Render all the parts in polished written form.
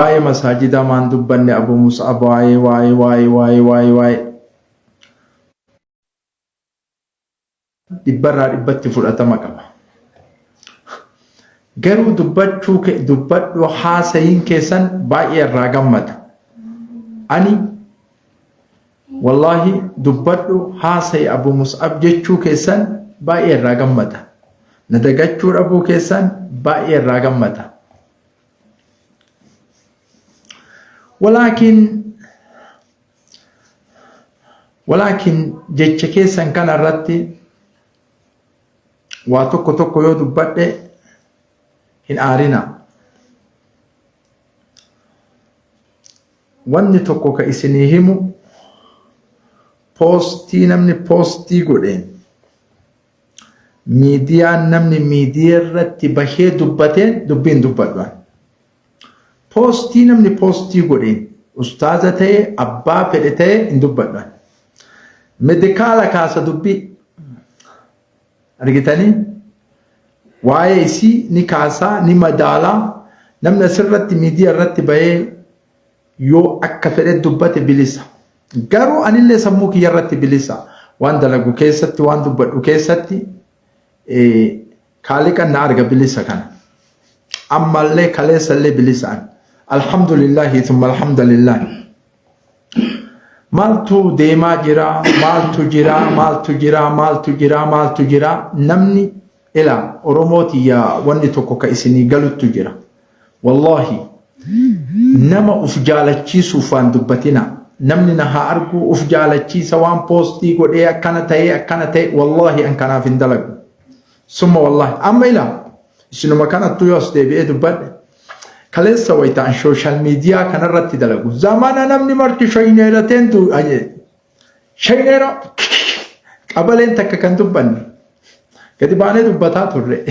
Waa'ee masaajidaa maan dubbanne Abu Mus'ab waa'ee waa'ee waa'ee waa'ee waa'ee waa'ee dhibbarraa dhibbatti fudhatama qaba. Garuu dubbachuu dubbadhu haasayiin keessan baay'ee irraa gammada. Ani wallaahi dubbadhu haasayi Abu Mus'ab jechuu keessan baay'ee irraa gammada. Na dagachuu dhabuu keessan baay'ee irraa gammada. Walaakin walaakin jecha keessan kana irratti waa tokko tokko yoo dubbadhe hin aarina. Wanni tokko ka isinii himu poostii namni poostii godheen miidiyaan namni miidiyaa irratti bahee dubbateen dubbii hin dubbadhu ani. Poostii namni poostii godheen ustaaza ta'e abbaa fedhe ta'e hin dubbadhu ani. Medikaala kaasa dubbii argitanii waa'ee isii ni kaasaa ni madaalaa namni asirratti miidiyaa irratti bahee Yoo akka fedhe dubbate bilisa. Garuu anillee sammuu kiyya irratti bilisa. Waan dalagu keessatti, waan dubbadhu keessatti kaaliqan na arga bilisa kana. Ammallee kaleessallee bilisa an. Alhamdulillahi thumma alhamdulillahi. Maaltu deemaa jira, maaltu jira, maaltu jira, maaltu jira, maaltu jira. Namni ila Oromoo tiyya wanni tokko ka isinii galuttu jira. Wallahi nama uf jaalachiisuuf waan dubbatina. Namni na haa arguu uf jaalachiisa waan poostii godhee akkana ta'ee akkana ta'e wallahi an kanaaf hin dalagu. Summa wallahi amma ilaa isinuma kanattuu yoo as deebi'ee dubbadhe kaleessa wayita an sooshaal miidiyaa kanarratti dalagu zamana namni marti shayneerateen Shayneera qabaleen takka kan dubbanne gadi baanee dubbataa turre.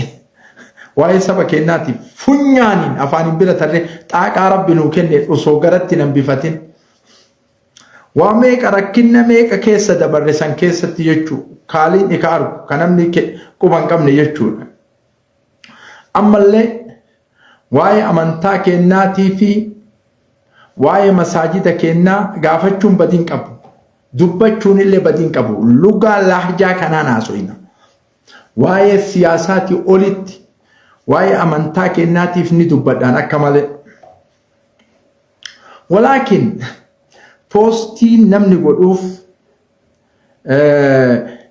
Waa'ee saba keenyaatiif funyaaniin afaaniin bira tarree xaaqaa rabbi nuu kenne osoo garatti hin hambifatin. Waa meeqa rakkinna meeqa keessa dabarre san keessatti jechuu kaaliin ka argu ka namni quba hin qabne jechuudha. Ammallee waa'ee amantaa keennaatii fi waa'ee masaajida keennaa gaafachuun badii hin qabu. Dubbachuun illee badii hin qabu. Lugaa lahjaa kanaan haasoyna. Waa'ee siyaasaatii olitti waa'ee amantaa keennaatiif ni dubbadhaan akka malee. Walaakin poostiin namni godhuuf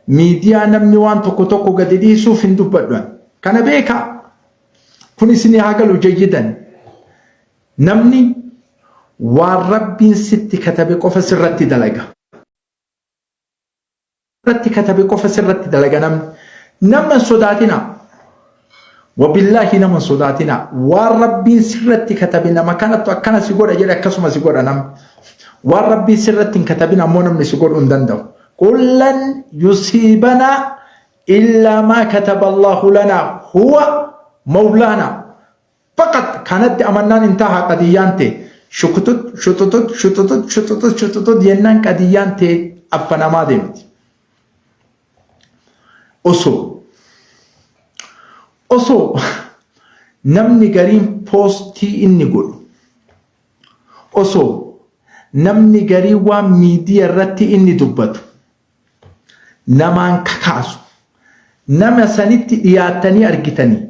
miidiyaa namni waan tokko tokko gadi dhiisuuf hin dubbadhu. Kana beekaa. Kun isinii haa galu jayyidan. Namni waan Rabbiin sitti katabe qofa sirratti dalaga. Irratti katabe qofa sirratti dalaga namni. Nama hin sodaatinaa. Wabillaahi nama hin sodaatinaa. Waan Rabbiin sirratti katabe nama kanattu akkana si godha jedhe akkasuma si godha namni. Waan Rabbiin sirratti hin katabin ammoo namni si godhuu hin danda'u. Qul lan yusiibanaa illaa maa kataba Allahu lanaa huwa mawlaanaa. Faqat kanatti amannaan intaha qadiyyaan tee shukutut shuxutut shuxutut shuxutut shuxutut jennaan qadiyyaan tee affanamaa deemti. Osoo osoo namni gariin poostii inni godhu osoo namni gariin waan miidiyaa irratti inni dubbatu namaan kakaasu nama sanitti dhiyaattanii argitanii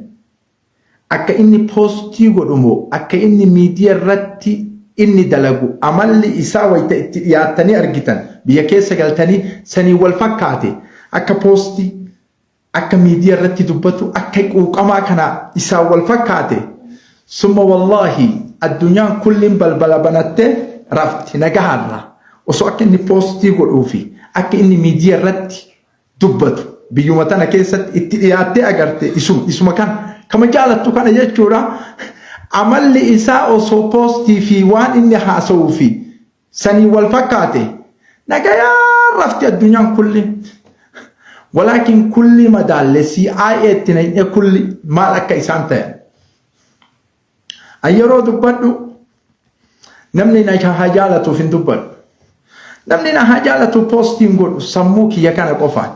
Akka inni poostii godhu moo akka inni miidiya irratti inni dalagu amalli isaa wayita itti dhiyaattanii argitan biyya keessa galtanii saniin wal fakkaate akka poostii akka miidiya irratti dubbatu akka quuqamaa kana isaan wal fakkaate summa wallaahi addunyaan kulliin balbala banattee rafti nagaharra osoo akka inni poostii godhuu fi akka inni miidiya irratti dubbatu biyyuma tana keessatti itti dhiyaattee agarte isuma isuma kana kama jaalattu kana jechuudha amalli isaa osoo poostii fi waan inni haasa'uu fi sanii wal fakkaate nagayaa rafti addunyaan kulli walaakin kulli madaalle CIA itti naqne kulli maal akka isaan ta'an An yeroo dubbadhu namni na haa jaalatuuf hin dubbadhu. Namni na haa jaalatu poostii hin godhu sammuu kiyya kana qofaan.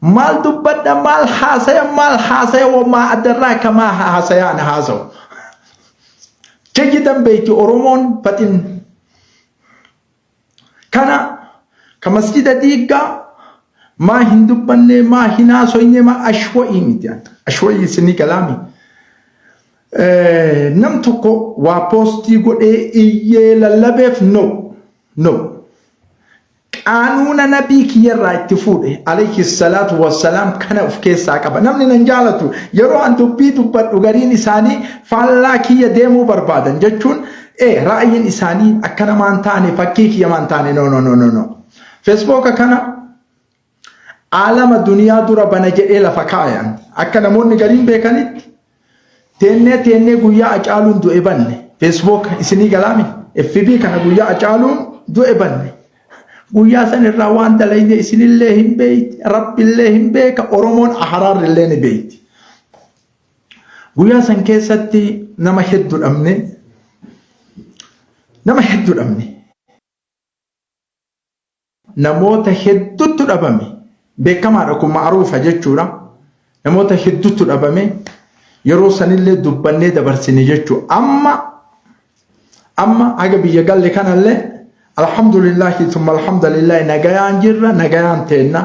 Maal dubbadha maal haasaya maal haasaya wamaa addarraa kamaa haasaya ana haasawu. Jayyidan beeyti Oromoon faxin. Kana ka masjida diiggaa maa hin dubbanne, maa hin haasoyne, maa ashwa'ii miti. Ashwa'ii isinii galaami. Nam tokko waa poostii godhee iyyee lallabeef, no no. Qaanuuna nabii kiyyarraa itti fuudhe alayhi salaatu wassalaam kana of keessaa qaba. Namni nan jaalatu yeroo an dubbii dubbadhu gariin isaanii faallaa kiyya deemuu barbaadan jechuun ra'ayiin isaanii akka namaan taane, fakkii kiyya maan taane. No, no, no, no, no. Feesbuuka kana aalama duniyaa dura bana jedhee lafa kaayan. Akka namoonni gariin beekanitti, teennee teennee guyyaa Acaaluun du'e banne Facebook. Isinii galaami? FB kana guyyaa Acaaluun du'e banne. Guyyaa san irraa waan dalayne isinillee hin beeyti, Rabbillee hin beeka, Oromoon aharaarrillee ni beeyti. Guyyaa san keessatti nama hedduu dhabne, nama hedduu dhabne, namoota hedduutu dhabame. Beekamaadha kun, ma'aruufa jechuudha. Namoota hedduutu dhabame. Yeroo sanillee dubbannee dabarsine jechuudha. Amma amma haga biyya galle kanallee, alhamdulillahi thumma alhamdulillahi, nagayaan jirra, nagayaan teenna,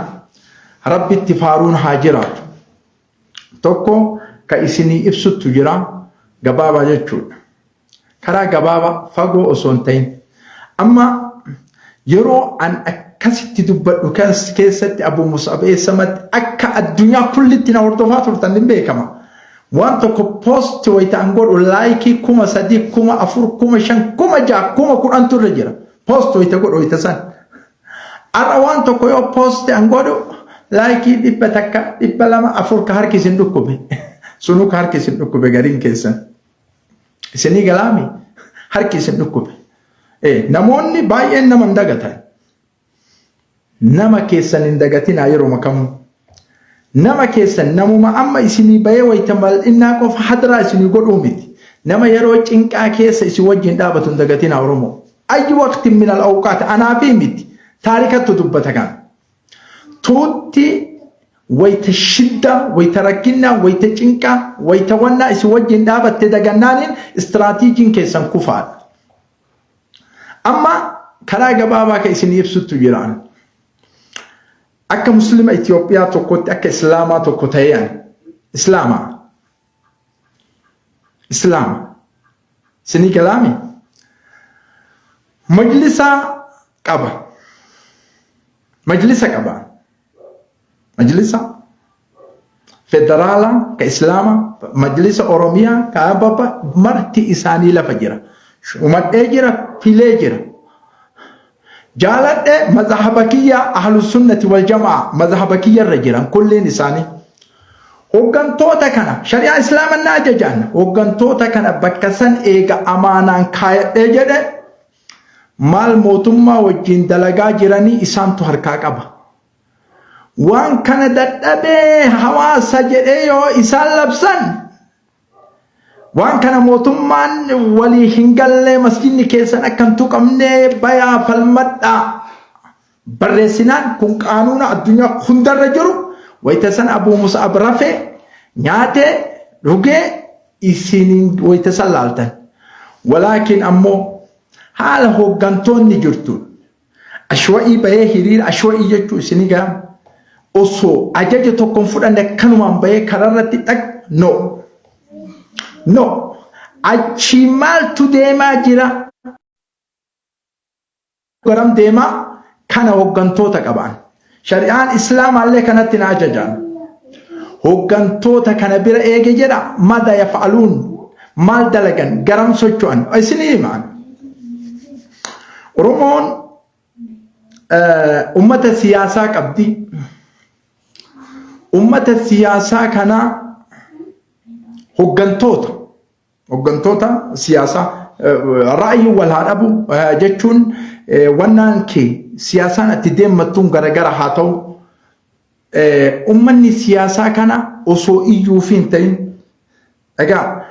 Rabbitti faaruun haa jiraatu. Tokko ka isinii ibsuttu jira gabaabaa jechuudha. Karaa gabaabaa, fagoo osoo hin ta'in. Amma yeroo an akkasitti dubbadhu keessatti Abu Mus'ab eessamatti akka addunyaa kullitti na hordofaa turtan ni beekama. Waan tokko post wayita an godhu like 3000, 4000, 5000, 6000, 10,000 turre jira. Post wayita godhu wayita san. Har'a waan tokko yoo post an godhu like 100, 200, 4 ka harki isin dhukkube. Sunuu ka harki isin dhukkube gariin keessan. Isinii galaami? Harki isin dhukkube. Namoonni baay'een nama hin dagatan. Nama keessan hin dagatinaa yeroo kamuu. Nama keessan namuma amma isinii bahee wayita mal'innaa qofa hadiraa isinii godhuu miti. Nama yeroo cinqaa keessa isin wajjin dhaabatu hin dagatinaa, Oromoo. Ayyi waqtin min al awqaat anaafii miti. Taarikattu dubbata kana. Tuutti wayita shidda, wayita rakkinnaa, wayita cinqaa, wayita wannaa isin wajjin dhaabatte dagannaaniin istiraatiijiin keessan kufaadha. Amma karaa gabaabaa ka isin ibsuttu jiraan. Akka Muslima Itoophiyaa tokkotti, akka Islaamaa tokko ta'ee, ani Islaamaa. Islaama. Isinii galaami? Majlisa qaba. Majlisa qaba. Majlisa federaalaa ka Islaamaa, majlisa Oromiyaa ka Ababa, marti isaanii lafa jira. Shumadhee jira, filee jira. Jaaladhe mazhaba kiyya, ahlu sunnati wal jamaa mazhaba kiyya irra jiran kulliin isaanii. Hooggantoota kana shari'aa Islaamaa na ajajaan hooggantoota kana bakka san eega amaanaan kaayadhee jedhe, maal mootummaa wajjin dalagaa jiranii isaantu harkaa qaba. Waan kana dadhabee hawaasa jedhee yoo isaan labsan, waan kana mootummaan walii hin gallee, masjidni keessan akka hin tuqamne bayaa falmadhaa barreessinaan, kun qaanuuna addunyaa hundarra jiru. Wayita san Abuu Mus'ab rafee nyaatee dhugee isiniin wayita san laaltan. Walaakin ammoo haala hooggantoonni jirtu ashwa'ii bahee hiriira ashwa'ii jechuu isinii gaa osoo ajaja tokkoon fudhanne akkanumaan bahee kararratti dhaq, no no. Achii maaltu deemaa jira, garam deemaa kana hooggantoota qaban. Shari'aan Islaamaallee kanatti na ajajaan. Hooggantoota kana bira eege jedha, mada yaf'aluun, maal dalagan, garam socho'an isinii himaan. Oromoon ummata siyaasaa qabdi. Ummata siyaasaa kana hooggantoota siyaasaa ra'ayi wal haa dhabu jechuun, wannaan kee siyaasaan ati deemmattuun garagara haa ta'u. Ummanni siyaasaa kana osoo iyyuufi hin ta'in, egaa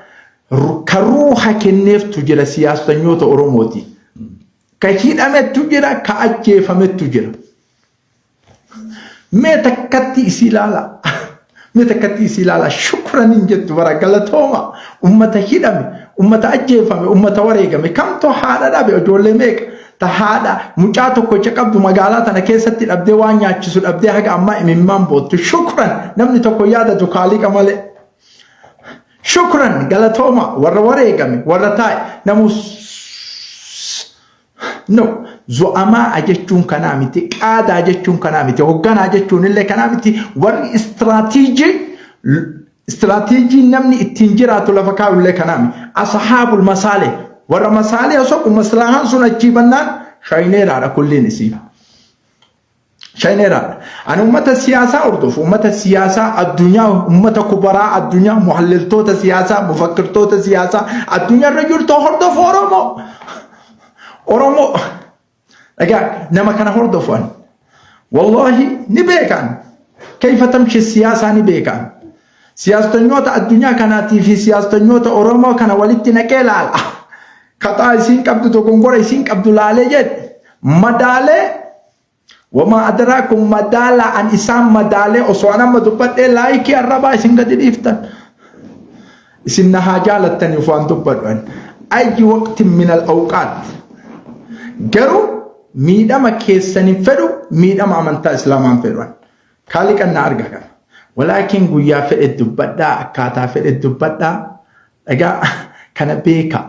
ka ruuha kenneeftu jira siyaasanyoota Oromooti. Ka hidhamettu jira, ka ajjeefamettu jira. Mee takkatti isii ilaala. Mee takkatti isii ilaala. Shukran hin jettu bara, galatooma. Ummata hidhame, Ummata ajjeefame, ummata wareegame, kamtu haadha dhabe, ijoollee meeqa ta haadha mucaa tokkocha qabdu magaalaa tana keessatti dhabdee, waan nyaachisu dhabdee haga ammaa imimmaan boottu. Shukran, namni tokko yaadatu kaaliqa malee. Shukran, galatooma warra wareegame, warra taa'e namus no. Zu'amaa jechuun kanaa miti, qaadaa jechuun kanaa miti, hoogganaa jechuun illee kanaa miti. Warri istiraatiijii namni ittiin jiraatu lafa kaa'ullee kanaa miti. Ashaabul masaalee, warra masaalee soqu, maslahaan sun achii bannaan shayneeraadha kulliin isii. Shayneeraadha. Ani ummata siyaasaa hordofu, ummata siyaasaa addunyaa, ummata kubaraa addunyaa, muhalliltoota siyaasaa, mufakkirtoota siyaasaa addunyaa irra jirtu hordofu Oromoo. Oromoo. Egaa nama kana hordofu ani. Wallahi ni beekan. Kayfa tamshi siyaasaa ni beekan. Siyaastanyoota addunyaa kanaatii fi siyaastanyoota Oromoo kana walitti naqee laala. Kaxaa isiin qabdu, dogongora isiin qabdu laalee jedhe. Madaalee wamaa adaraakum madaala an isaan madaalee osoo an amma dubbadhee like arrabaa isin gadi dhiiftan. Isin na haa jaalattaniif waan dubbadhu an. Ayyi waqtin min al awqaat. Garuu miidhama keessan hin fedhu, miidhama amantaa islaamaa hin fedhu an. Kaaliqan na arga kana. Walaakin guyyaa fedhe dubbadhaa, akkaataa fedhe dubbadhaa. Egaa kana beekaa.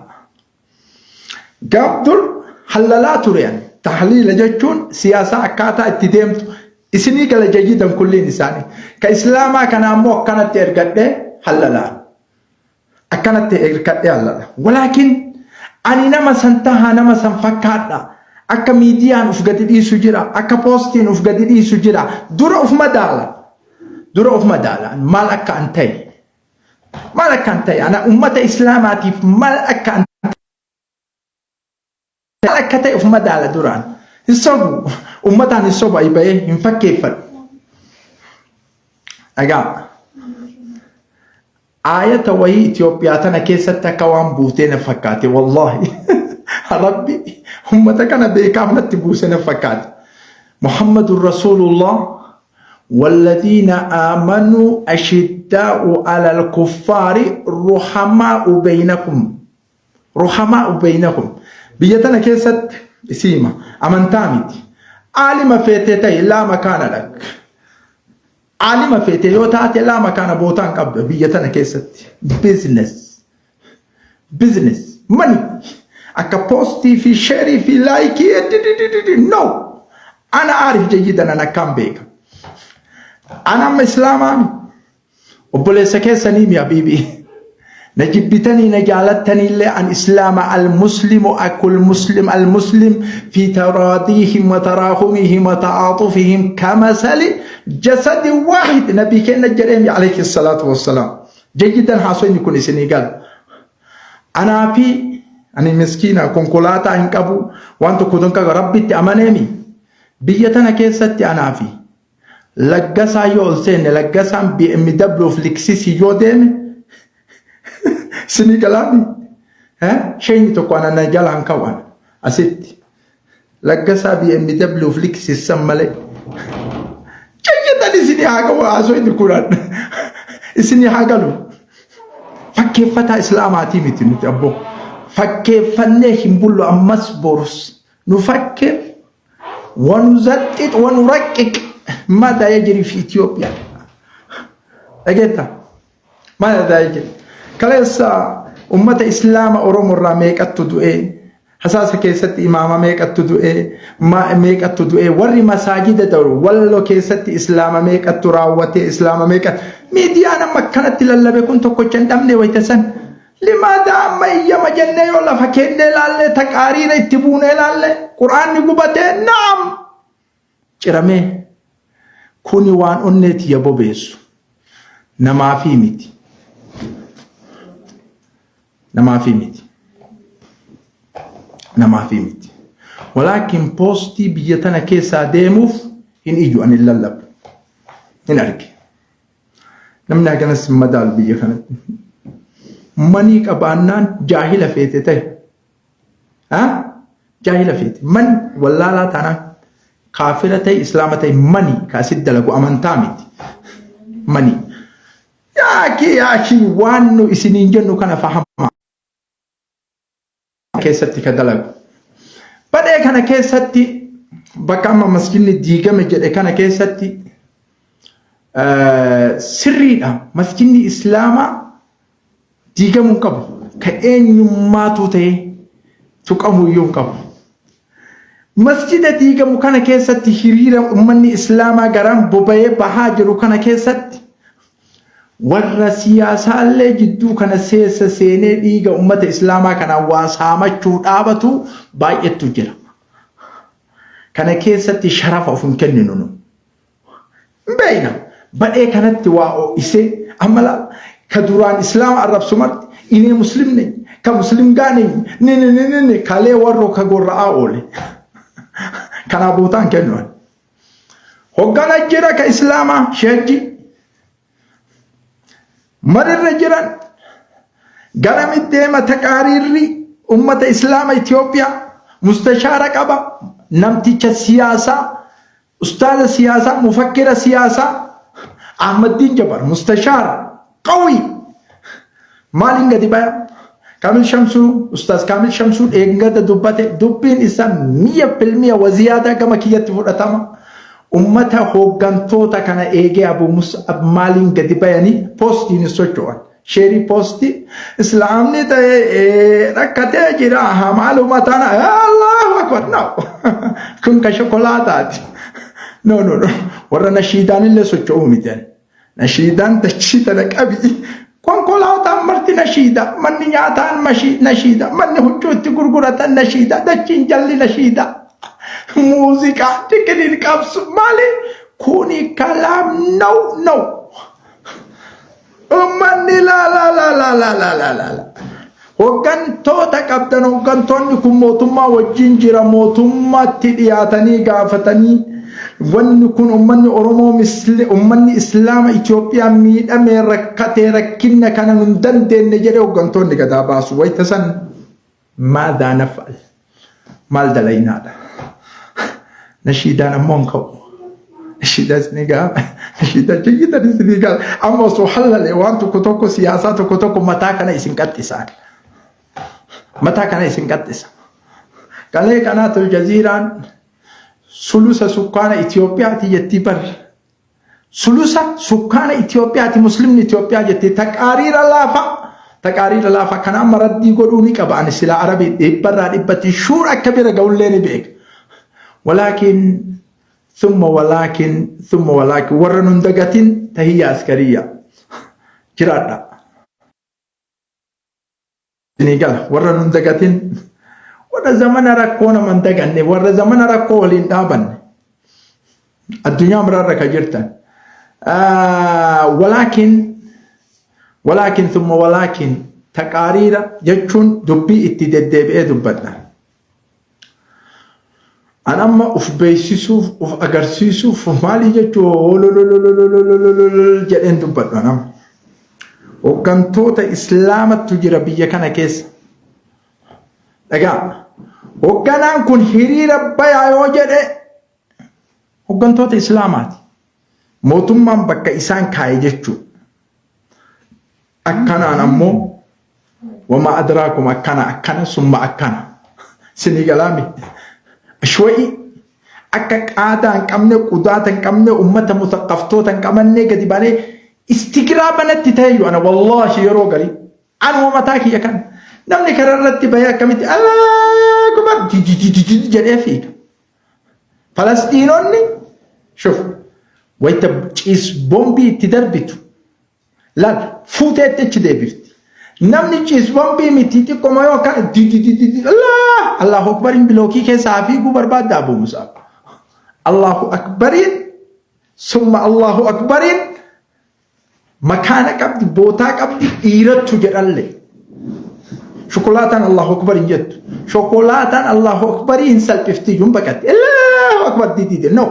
Gaaf dur hallalaa ture ani. Tahliila jechuun siyaasaa akkaataa itti deemtu isinii gala jayyidan kulliin isaanii. Ka islaamaa kana ammoo akkanatti ergadhee hallalaa. Akkanatti ergadhee hallala. Walaakin ani nama san tahaa, nama san fakkaadha. Akka miidiyaan uf gadi dhiisu jira. Akka poostiin uf gadi dhiisu jira. Dura uf madaala. Dura uf madaala. Maal akka an ta'e. Maal akka an ta'e. Ana ummata islaamaatiif maal akka an maal akka ta'e uf madaala duraan. Hin sobu. Ummataan hin sobu, ayi bahee hin fakkeeffadhu. Dhagaa. Aayata wayii Itoophiyaa tana keessatti akka waan buutee na fakkaate, wallahi. Rabbi ummata kana beekaaf natti buuse na fakkaate. Muhammadun Rasuulullah والذين آمنوا أشداء على الكفار رحماء بينهم، رحماء بينهم. Biyya tana keessatti isiima amantaa miti. Aalima feetee ta'e laa makaana lak. Aalima feete yoo taate laa makaana, bootaan qabdu biyya tana keessatti. Business. Business. Money. Akka post fi share fi like no. Ana aarif jayyidan an akkaan beeka. Ana amma islaamaami. Obboleessa keessanii mi habiibi. Na jibbitanii na jaalattaniillee an islaama. المسلم أخو المسلم، المسلم في تراضيهم وتراحمهم وتعاطفهم كمثل جسد واحد. نبي keenya jedheemi عليه الصلاة والسلام. Jayyidan haasofni kun isinii gala. Anaa fi ani miskiina, konkolaataa hin qabu, waan tokko tokko rabbitti amaneemi. Biyya tana keessatti anaa fi Laggasaa yoo ol seenne, Laggasaan BMW fi Lexus yoo deeme, isinii galaami. Sheenyi tokko ana na jalaan ka'u asitti. Laggasaa BMW fi Lexus san malee. Jayyidan isinii haa galu haasofni kun isinii haa galu. Fakkeeffataa islaamaatii miti nuti abboo. Fakkeeffannee hin bullu ammas borus. Nu fakkeef ونزطط ونرقق ماذا يجري في إثيوبيا. Dhageetta, ماذا يجري. Kaleessa ummata islaama Oromoo irraa meeqattu du'ee, hasaasa keessatti imaama meeqattu du'ee, meeqattu du'ee, warri masaajida ta'u Wallo keessatti islaama meeqattu raawwatee, islaama meeqattu miidiyaan amma akkanatti lallabe kun tokkocha hin dhabne wayita san. Limaada amma iyyama jennee yoo lafa kennee laallee, taqaariira itti buunee laallee, quraanni gubatee naam ciramee, kuni waan onneeti ya bobeessu namaafii miti. Namaafii miti. Namaafii miti. Walaakin post biyya tana keessaa deemuuf hin iyyu, ani hin lallabu. Hin arge. Namni haganas hin madaalu biyya kanatti. Manii qabaannaan jaahila feete ta'e. Jaahila feete. Man wallaalaa taanaan, kaafira ta'e, islaama ta'e, manii kaasit dalagu amantaa miti. Manii. Yaakii yaakii, waan nu isiniin jennu kana fahama. Keessatti ka dalagu. Badhee kana keessatti bakka amma masjidni diigame jedhe kana keessatti sirriidha. Masjidni Islaamaa diigamuu hin qabu. Ka eenyummaatu ta'e tuqamuu iyyuu hin qabu. Masjida diigamu kana keessatti hiriira uummanni Islaamaa garaan boba'ee bahaa jiru kana keessatti warra siyaasaallee jidduu kana seessa seenee dhiiga uummata Islaamaa kanaan waa saamachuu dhaabatu baay'eetu jira. Kana keessatti sharafa of hin kenninu nu. Hin beekna. Badhee kanatti waa ho'isee amma laal ka duraan Islaama arrabsu marti inee muslim neñ ka muslim gaa neñ ni ni ni ni ni kalee warro ka gorra'aa oole. Kanaa bootaan kennu ani. Hoggana jira ka Islaamaa sheejji marirra jiran garamit deema taqaariirri ummata Islaama Itoophiyaa mustashaara qaba namticha siyaasaa ustaaza siyaasaa mufakkira siyaasaa Ahmaddiin Jabar mustashaara qawwi maaliin gadi baya Kaamil Shamsuu ustaaz Kaamil Shamsuu dheengada dubbate dubbiin isaa miya filmiya waziyaadaa gama kiyyatti fudhatama. Ummata hooggantoota kana eegee Abu Mus'ab maaliin gadi bayanii poostiin hin socho'an. Sheerii poostii Islaamni ta'e rakkatee jira maaluma tana Allahu akbar no kun ka shokolaataati. No no no warra nashiidaan illee socho'uu miti. Nashiidaan dachii tana qabi. Konkolaataan marti nashiida. Manni nyaataan nashiida. Manni huccuu itti gurguratan nashiida. Dachiin jalli nashiida. Muuziqaa tikiliin qabsu maali? Kuni kalaam no no. Ummanni laa laa laa laa laa laa laa laa laa. Hoggantoota qabdan hoggantoonni kun mootummaa wajjin jira mootummaatti dhiyaatanii gaafatanii wanni kun ummanni Oromoo ummanni Islaama Itoophiyaa miidhamee rakkatee rakkinna kana nun dandeenye jedhee hoggantoonni gadaa baasu wayita san maadaa naf'al maal dalaynaadha. Nashiidaan ammoo hin ka'u. Nashiidaa isinii ga'a. Nashiidaa jayyidan isinii ga'a. Amma osoo hallalee waan tokko tokko siyaasaa tokko tokko mataa kana isin qaxxisaan. Mataa kana isin qaxxisa. Qalee qanaatul jaziiraan sulusa sukkaana Itoophiyaati jettii barri. Sulusa sukkaana Itoophiyaati muslimni Itoophiyaa jettee taqaariira laafa taqaariira laafa kana amma raddii godhuu ni qaba ani silaa arabii dhibbarraa dhibbatti shuur akka bira ga'ullee ni beeka. Walaakin thumma walaakin thumma walaakin warra nun dagatin tahiyya askariyya jiraadha. Isinii gala warra nun dagatin warra zamana rakkoo nama hin daganne warra zamana rakkoo waliin dhaabanne addunyaa biraarra ka jirtan. Walaakin walaakin thumma walaakin taqaariira jechuun dubbii itti deddeebi'ee dubbadha. An amma uf beeksisuuf uf agarsiisuuf maalii jechuu holololololololol jedheen dubbadhu an amma. Hooggantoota Islaamattu jira biyya kana keessa. Dhagaa. Hoogganaan kun hiriira bayaa yoo jedhe hooggantoota Islaamaati. Mootummaan bakka isaan kaa'e jechuudha. Akkanaan ammoo wama adraakum akkana akkana summa akkana. Sinii galaami. Ashwa'i akka qaadaa hin qabne qudaata hin qabne ummata mutaqaftoota hin qabanne gadi baanee istigiraa banatti ta'eyyuu ana wallaahi yeroo garii anuma mataa kiyya kan namni karaa irratti bahee akkamitti alaa kuma jedhee fiiga. Falasxiinonni shuf wayita ciis bombii itti darbitu laal fuuteetti achi deebifti. Namni ciis bombii miti xiqqoma yoo akka dididididi Allah Allahu Akbariin bilookii keessa haa fiiguu barbaadda Abu Musaab. Allahu Akbariin summa Allahu Akbariin makaana qabdi bootaa qabdi dhiirattu jedhalle. Shokolaataan Allahu Akbar hin jettu. Shokolaataan Allahu Akbarii hin salphifti iyyuu hin baqatti. Allahu Akbar didide no.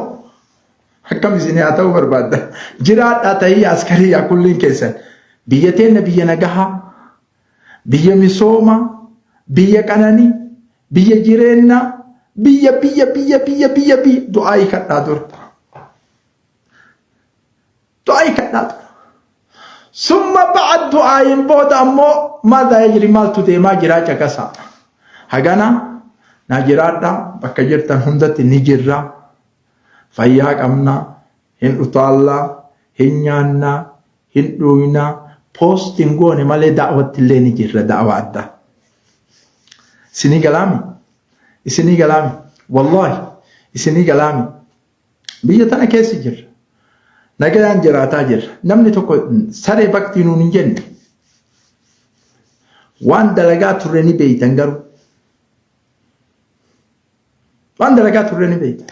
Akkam isin haa ta'uu barbaadda. Jiraadhaa ta'ii askarii yaa kulliin keessan. Biyya teenna biyya nagahaa, biyya misoomaa, biyya qananii, biyya jireennaa, biyya biyya biyya biyya biyya biyya du'aayii kadhaa dura. Du'aayii kadhaa dura. Summa ba'ad du'aayiin booda ammoo maadaa yajri maaltu deemaa jiraa caqasaa. Hagana naa jiraadha, bakka jirtan hundatti ni jirra. Fayyaa qabna, hin utaallaa, hin nyaannaa, hin dhuuynaa, post hin goone malee da'watti illee ni jirra da'waa addaa. Isinii galaami? Isinii galaami? Wallaahi isinii galaami? Biyya tana keessa jirra. Nagayaan jiraataa jirra. Namni tokko saree baktii nuun hin jenne. Waan dalagaa turre ni beeytan garuu. Waan dalagaa turre ni beeytan.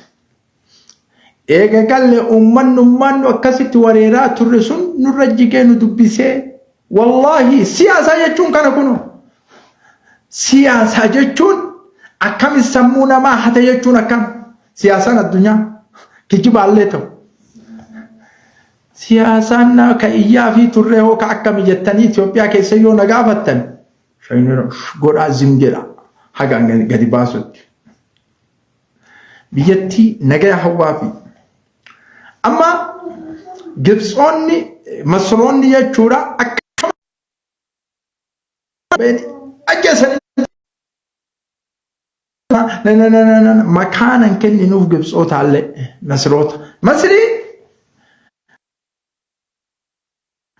Eega galle uummanni nu akkasitti wareeraa turre sun nurra jigee nu dubbisee wallaahi siyaasaa jechuun kana kunoo. Siyaasaa jechuun akkami sammuu namaa hata jechuun akkam siyaasaan addunyaa kijibaallee ta'u. Siyaasaan na ka iyyaa fi turree hoo ka akkami jettanii Itoophiyaa keessa yoo na gaafattan shaynira godhaa zim jedha haga gadi baasutti. Biyyattii nagaya hawwaa fi amma Gibxoonni Masroonni jechuudha akka ajjeesanii makaana hin kenninuuf Gibxootaallee Masroota. Masrii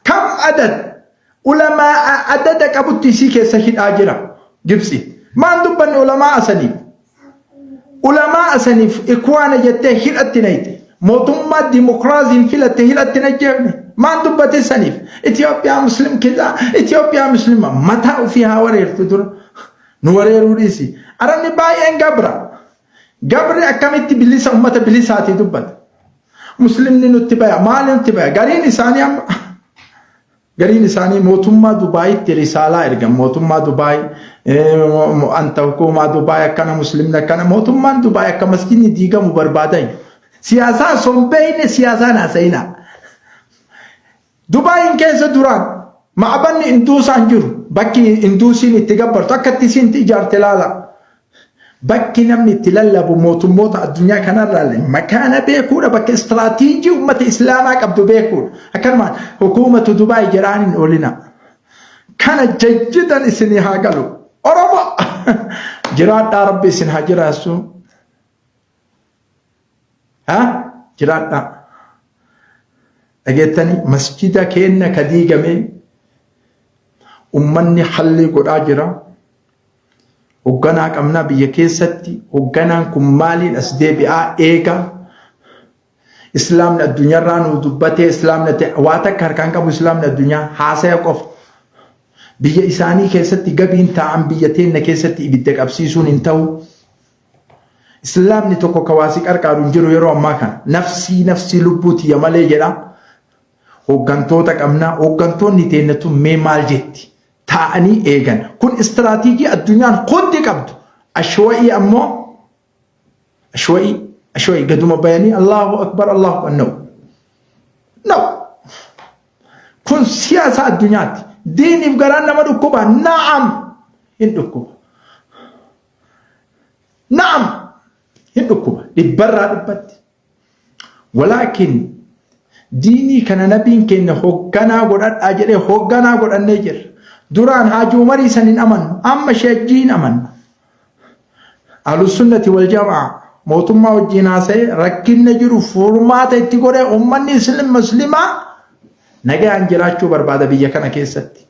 kam adad ulamaa adada qabutti isii keessa hidhaa jira Gibxi. Maan dubbanne ulamaa asaniif? Ulamaa asaniif ikwaana jettee hidhatti nayxe. Mootummaa dimokiraasiin filatte hidhatti najjeefne. Maan dubbate saniif? Itoophiyaa muslim kizaa Itoophiyaa muslima mataa ofii haa wareertu dura. Nu wareeruu dhiisi. Arabni baay'een gabra. Gabri akkamitti bilisa ummata bilisaatii dubbata. Muslimni nutti baya maali nutti baya gariin isaanii amma gariin isaanii mootummaa Dubaayitti risaalaa ergan mootummaa Dubaay anta hukuumaa Dubaay akkana muslimni akkana mootummaan Dubaay akka masjidni diigamu barbaadan siyaasaa osoo hin beekne siyaasaan haasa'inaa. Dubaayin keessa duraan ma'abanni induusaan jiru bakki induusiin itti gabbartu akka itti isiin itti ijaarte laala. Bakki namni itti lallabu mootummoota addunyaa kanarraallee makaana beekuudha bakka istiraatiijii uummata islaamaa qabdu beekuudha. Akkanumaan hukuumatu Dubaay jedhaan hin oolina. Kana jajjidan isinii haa galu. Oromoo jiraadhaa rabbi isin haa jiraassu. Ha jiraadhaa. Dhageettanii masjida keenna ka diigame ummanni hallii godhaa jira. Hogganaa qabnaa biyya keessatti hogganaan kun maaliin as deebi'aa eega. Islaamni addunyaarraa nu dubbatee islaamni waa takka harkaan qabu islaamni addunyaa haasaya qofa. Biyya isaanii keessatti gabiin taa'an biyya teenna keessatti ibidda qabsiisuun hin ta'u. Islaamni tokko ka waa si qarqaaru hin jiru yeroo ammaa kana. Nafsii nafsii lubbuu tiyya malee jedha. Hooggantoota qabna. Hooggantoonni teenna tun mee maal jetti? Taa'anii eegan. Kun istiraatiijii addunyaan hundi qabdu. Ashwa'ii ammoo ashwa'ii ashwa'ii gaduma bayanii Allahu akbar Allahu akbar no. No. Kun siyaasa addunyaati. Diiniif garaan nama dhukkuba. Na'am hin dhukkuba. Na'am hin dhukkuba dhibbarraa dhibbatti. Walaakin diinii kana nabiin keenya hogganaa godhadhaa jedhee hogganaa godhannee jirra. Duraan Haaji Umarii san hin amannu amma Sheejjii hin amannu. Ahlusunnati wal jamaa mootummaa wajjin haasa'ee rakkinna jiru furmaata itti godhee uummanni muslimaa nagayaan jiraachuu barbaada biyya kana keessatti.